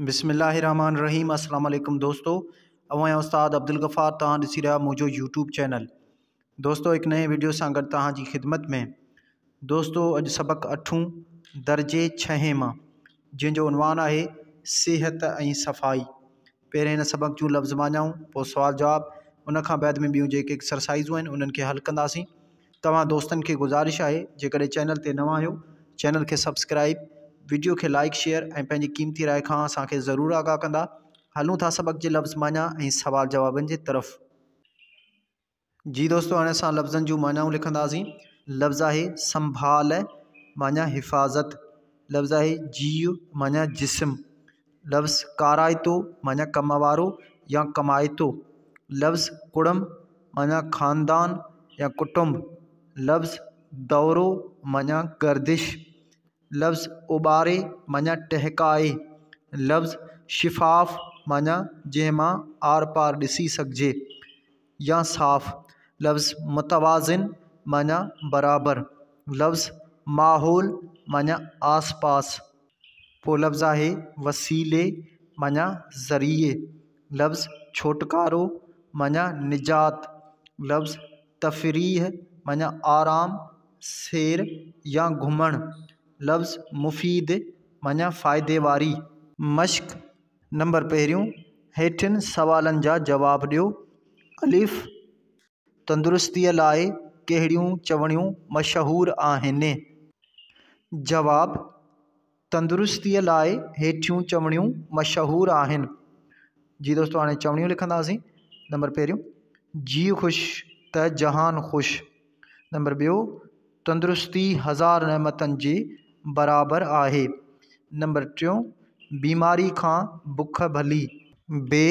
بسم الله الرحمٰن الرحيم السلام عليڪم دوستو اوهان جا استاد عبدالغفار توهان ڏسي رهيا منهنجو يوٽيوب چينل دوستو هڪ نئين ويڊيو سان گڏ توهان جي خدمت ۾ دوستو اڄ سبق اٺون درجي ڇهين مان جنهن جو عنوان آهي صحت ۽ صفائي پهرين هن سبق جون لفظ معنائون پوء سوال جواب ان کان بعد ۾ ٻيون جيڪي ايڪسرسائزون آهن انهن کي حل ڪنداسين توهان دوستن کي گذارش آهي جيڪڏهن چينل تي نوان آهيو چينل کي سبسڪرائب وڊيو کي لائيڪ شيئر ۽ پنهنجي قيمتي راء کان اسان کي ضرور آگاهه ڪندا هلون ٿا سبق جي لفظ معنيٰ ۽ سوال جوابن جي طرف. جي دوستو هاڻي اسان لفظن جون معنائون لکنداسين لفظ آهي سنڀال معنيٰ حفاظت لفظ آهي جيء معنيٰ جسم لفظ ڪارائتو معنيٰ ڪم وارو يا ڪمائتو، لفظ ڪڙم معنيٰ خاندان يا ڪٽنب، لفظ دورو معنيٰ گردش، لفظ اٻاري معنيٰ ٽهڪائي، لفظ شفاف معنيٰ جنهن مان آر پار ڏسي سگهجي يا صاف، لفظ متوازن معنيٰ برابر، لفظ ماحول معنيٰ آس پاس. پوء لفظ آهي وسيلي معنيٰ ذريعي، لفظ ڇوٽڪارو معنيٰ نجات، لفظ تفريح معنيٰ آرام، سير يا گهمڻ، لفظ مفيد معنيٰ فائدي واري. مشق نمبر پهريون، هيٺين سوالن جا جواب ڏيو. الف. تندرستيء لاء ڪهڙيون چوڻيون مشهور آهن؟ جواب، تندرستيء لاء هيٺيون چوڻيون مشهور آهن. جي دوستو هاڻي چوڻيون لکنداسين. نمبر پهريون، جيء خوش ته جهان خوش. نمبر ٻيو، تندرستي هزار نعمتن جي برابر آهي. نمبر ٽيون، بيماري کان بک ڀلي. بي،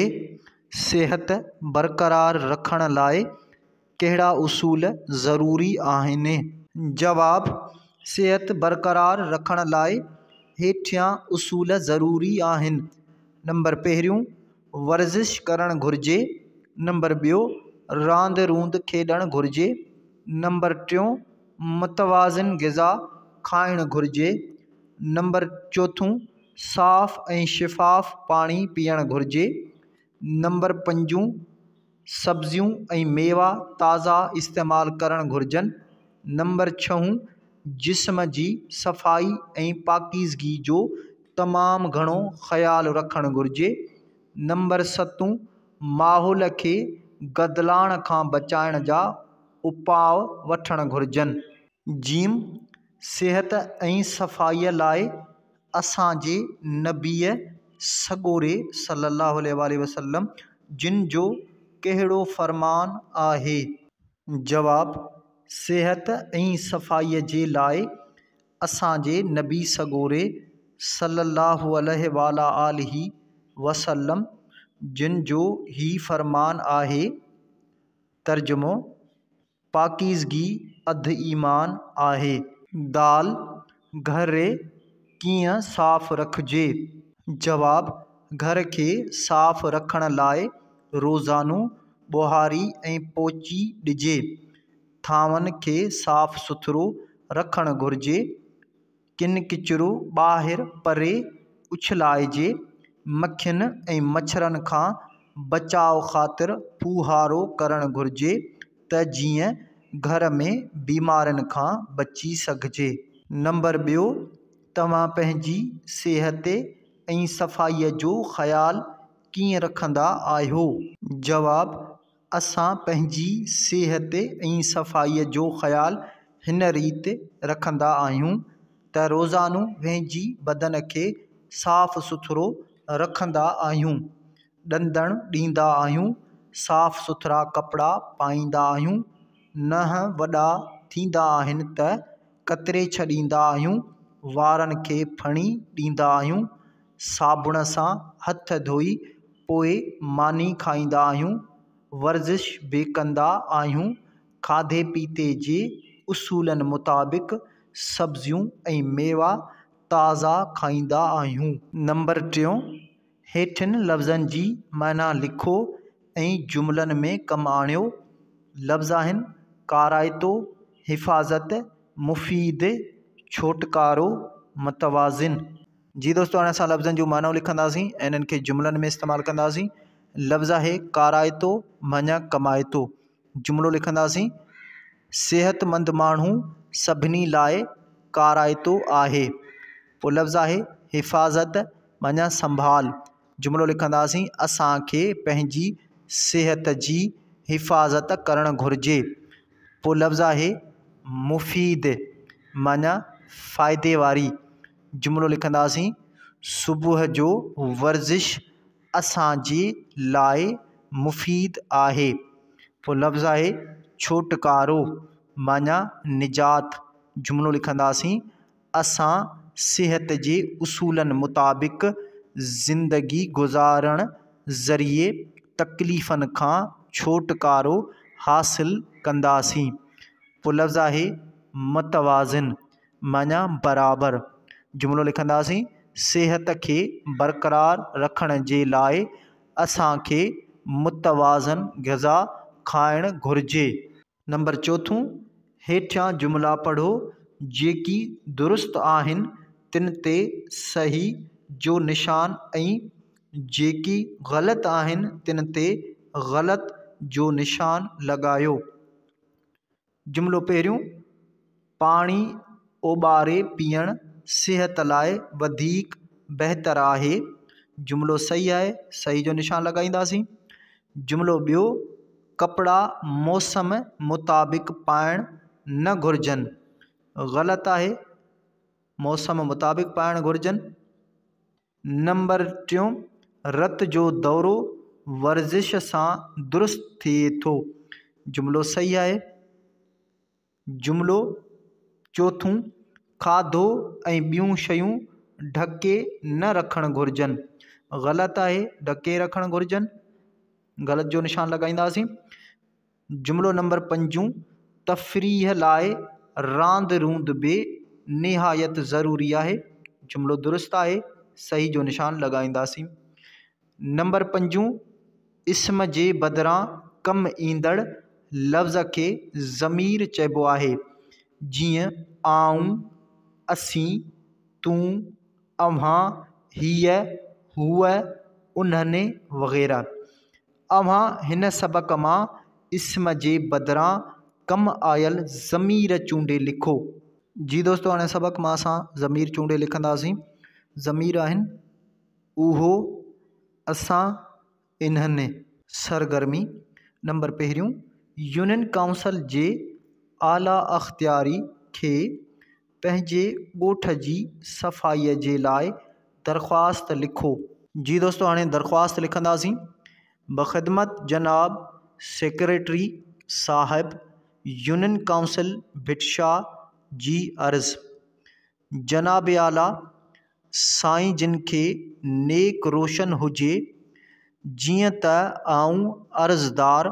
صحت برقرار رکڻ لاء ڪهڙا اصول ضروري آهن؟ جواب، صحت برقرار رکڻ لاء هيٺيان اصول ضروري آهن. نمبر پهريون، ورزش ڪرڻ گهرجي. نمبر ٻيو، راند روند کيڏڻ گهرجي. نمبر ٽيون، متوازن غذا کائڻ گهرجي. نمبر چوٿون، صاف ۽ شفاف پاڻي پيئڻ گهرجي. نمبر پنجون، سبزيون ۽ ميوا تازا استعمال ڪرڻ گهرجن. نمبر ڇهون، جسم جي صفائي ۽ پاڪيزگي جو تمام گهڻو خيال رکڻ گهرجي. نمبر ستون، ماحول کي گدلاڻ کان بچائڻ جا اپاء وٺڻ گهرجن. جيم، صحت ۽ صفائيء لاء اسان جي نبيء سڳوري صلّي اللّٰه عليه واٰله وسلّم جن جو ڪهڙو فرمان آهي؟ جواب، صحت ۽ صفائيء جي لاء اسان جي نبي سڳوري صلّي اللّٰه عليه واٰله آله وسلّم جن جو هي فرمان آهي، ترجمو، پاڪيزگي اڌ ايمان آهي. دال، گهر ڪيئن صاف رکجي؟ جواب، گهر کي صاف رکڻ لاء روزانو ٻهاري ۽ پوچي ڏجي. ٿانون کي صاف سٿرو رکڻ گهرجي. ڪن ڪچرو ٻاهر پري اڇلائجي، مکين ۽ مڇرن کان بچاء خاطر ڦوهارو ڪرڻ گهرجي ته جيئن گهر ۾ بيمارين کان بچي سگهجي. نمبر ٻيو، توهان پنهنجي صحت ۽ صفائيء جو خيال ڪيئن رکندا آهيو؟ جواب، اسان پنهنجي صحت ۽ صفائيء جو خيال هن ريت رکندا آهيون ته روزانو پنهنجي بدن کي صاف سٿرو رکندا آهيون، ڏندڻ ڏيندا آهيون، صاف سٿرا ڪپڙا پائيندا آهيون، ننهن وڏا ٿيندا آهن ته ڪتري ڇڏيندا آهيون، وارن کي ڦڻي ڏيندا آهيون، صابڻ سان هٿ ڌوئي پوء ماني کائيندا آهيون، ورزش به ڪندا آهيون، کاڌي پيتي جي اصولن مطابق سبزيون ۽ ميوا تازا کائيندا آهيون. نمبر ٽيون، هيٺين لفظن جي معنيٰ لکو ۽ جملن ۾ ڪم آڻيو. لفظ آهن، ڪارائتو، حفاظت، مفيد، ڇوٽڪارو، متوازن. جي دوستو هاڻي اسان لفظن جون معنائون لکنداسين ۽ انهن کي جملن ۾ استعمال ڪنداسين. لفظ آهي ڪارائتو معنيٰ ڪمائتو. جملو لکنداسين، صحتمند ماڻهو سڀني لاء ڪارائتو آهي. پوء لفظ آهي حفاظت معنيٰ سنڀال. جملو لکنداسين، اسان کي پنهنجي صحت جي حفاظت ڪرڻ گهرجي. پوء لفظ آهي مفيد معنيٰ فائدي واري. جملو لکنداسين، صبح جو ورزش اسان جي لاء مفيد آهي. پوء لفظ آهي ڇوٽڪارو معنيٰ نجات. جملو لکنداسين، اسان صحت جي اصولن مطابق زندگي گذارڻ ذريعي تڪليفن کان ڇوٽڪارو حاصل ڪنداسين. پوء لفظ آهي متوازن معنيٰ برابر. جملو لکنداسين، صحت کي برقرار رکڻ جي لاء اسان کي متوازن غذا کائڻ گهرجي. نمبر چوٿون، هيٺيان جملا پڙهو، جيڪي درست آهن تن تي صحيح جو نشان ۽ جيڪي غلط آهن تن تي غلط جو نشان لڳايو. جملو پهريون، پاڻي اوٻاري پيئڻ صحت لاء وڌيڪ بهتر آهي. جملو صحيح آهي، صحيح جو نشان لڳائينداسين. جملو ٻيو، ڪپڙا موسم مطابق پائڻ نه گهرجن. غلط آهي، موسم مطابق پائڻ گهرجن. نمبر ٽيون، رت جو دورو ورزش سان درست ٿئي ٿو. جملو صحيح آهي. جملو چوٿون، کاڌو ۽ ٻيون شيون ڍڪي نه رکڻ گهرجن. غلط آهي، ڍڪي رکڻ گهرجن. غلط جو نشان لڳائينداسين. جملو نمبر پنجون، تفريح لاء راند روند به نهايت ضروري آهي. جملو درست آهي، صحيح جو نشان لڳائينداسين. نمبر پنجون، اسم جي بدران ڪم ايندڙ لفظ کي ضمير چئبو آهي، جيئن آئون، اسين، تون، اوهان، هيء، هوء، انهن وغيره. اوهان هن سبق مان اسم جي بدران ڪم آيل ضمير چونڊي لکو. جي دوستو هاڻي سبق مان اسان ضمير چونڊي لکنداسين. ضمير آهن، اهو، اسان، انهن. سرگرمي نمبر پهريون، يونين ڪائونسل جي اعليٰ اختياري کي پنهنجي ڳوٺ جي صفائيء جي لاء درخواست لکو. جي دوستو هاڻي درخواست لکنداسين. بخدمت جناب سيڪريٽري صاحب يونين ڪائونسل ڀٽ شاهه جي عرض. جناب اعليٰ سائين جن کي نيڪ روشن هجي، جيئن ته آئون عرضدار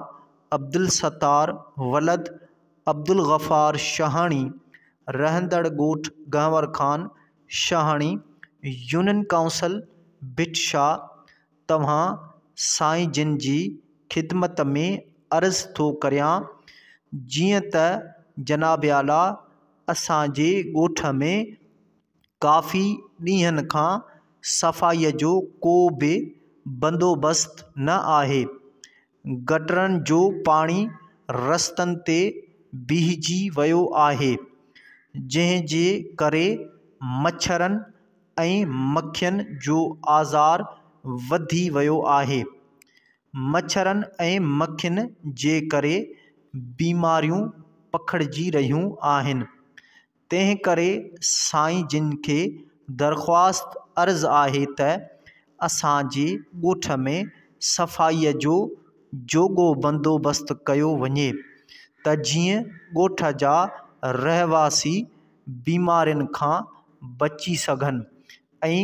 عبدالستار ولد عبدالغفار شاهاڻي رهندڙ ڳوٺ گهنور خان شاهاڻي يونين ڪائونسل ڀٽ شاهه توهان سائين جن جي خدمت ۾ عرض ٿو ڪريان جيئن ته جناب اعليٰ اسان جي ڳوٺ ۾ ڪافي ڏينهن کان صفائيء جو ڪو به بندوبست نه آهي. گٽرن جو پاڻي رستن تي بيهجي ويو آهي، جنهن جي ڪري مڇرن ۽ مکين جو آزار وڌي ويو آهي. مڇرن ۽ مکين جي ڪري بيماريون پکڙجي رهيون آهن. تنهن ڪري سائين جن کي درخواست عرض آهي ته اسان جي ڳوٺ ۾ صفائيء جو جوڳو بندوبست ڪيو وڃي ته جيئن ڳوٺ جا رهواسي بيمارين کان بچي سگهن ۽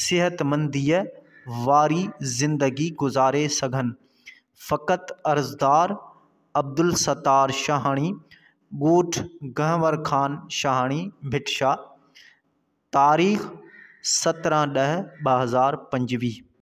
صحتمنديء واري زندگي گذاري سگهن. فقط عرضدار عبدالستار شاهاڻي، ڳوٺ گهنور خان شاهاڻي، ڀٽ شاهه، تاريخ 17/10/2025.